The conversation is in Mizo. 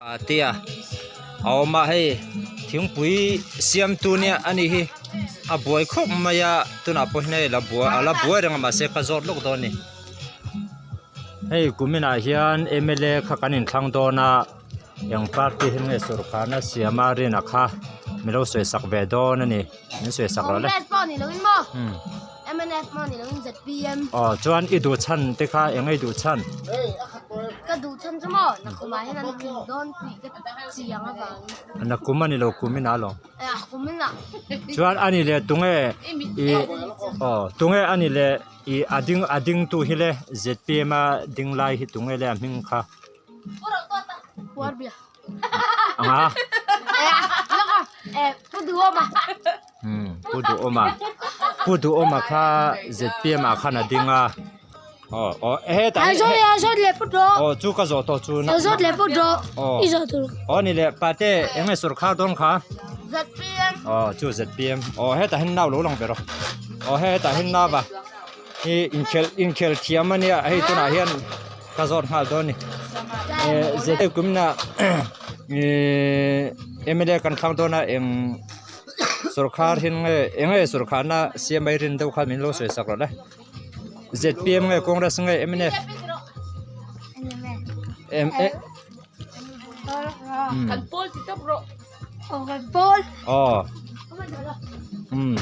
Tia a awm a hei thingpui siamtu nia a nih hi a buai khawp mai a tunah pawh hian hei la buai a la buai reng a mahse ka zawt lawk dawn a ni hei kuminah hian m l a kha kan inthlang dawn a eng party hi nge sawrkharna siam a rin a kha min lo sawi sak ve dawn a ni min sawi sak rawh le. Mnf pawh ni loin ZPM. Aw chuan i duh chhan te kha eng nge i duh chhan? Ka duh chhan chu maw nakum ah hian an tling dawn tih ka chiang avangin. Nakum a ni lo kum in a lawm. Eh kum in a. Chuan a ni leh tunge i aw tunge a ni leh i a ding a ding tu hi le ZPM a ding lai hi tunge le a hming kha. Puarbia. Anga. Eh pu duhawma. Hmm pu duhawma pu duhawma kha ZPM ah khan a ding a aw aw hetah Ai zawt ai zawt leh put rawh. Aw chu ka zawh tawh chu na zawt leh put rawh. Aw I zawh tur. Aw ni leh pate eng nge sawrkhar dawn kha? ZPM. Aw chu ZPM aw hetah hian nau lo lang ve rawh. Aw hetah hian nau va hi inkhel inkhel thiam ania hei tunah hian ka zawt nghal dawn a ni. Eh ZPM kumna ihh MLA kan thlang dawn a eng. Sawrkhar hi nge eng nge sawrkharna siam mai rin deuh khan min lo sawi sak rawh le zpm nge congress nge mnf m e Kan pawl ti tawp rawh. Kan pawl. Aw. Um.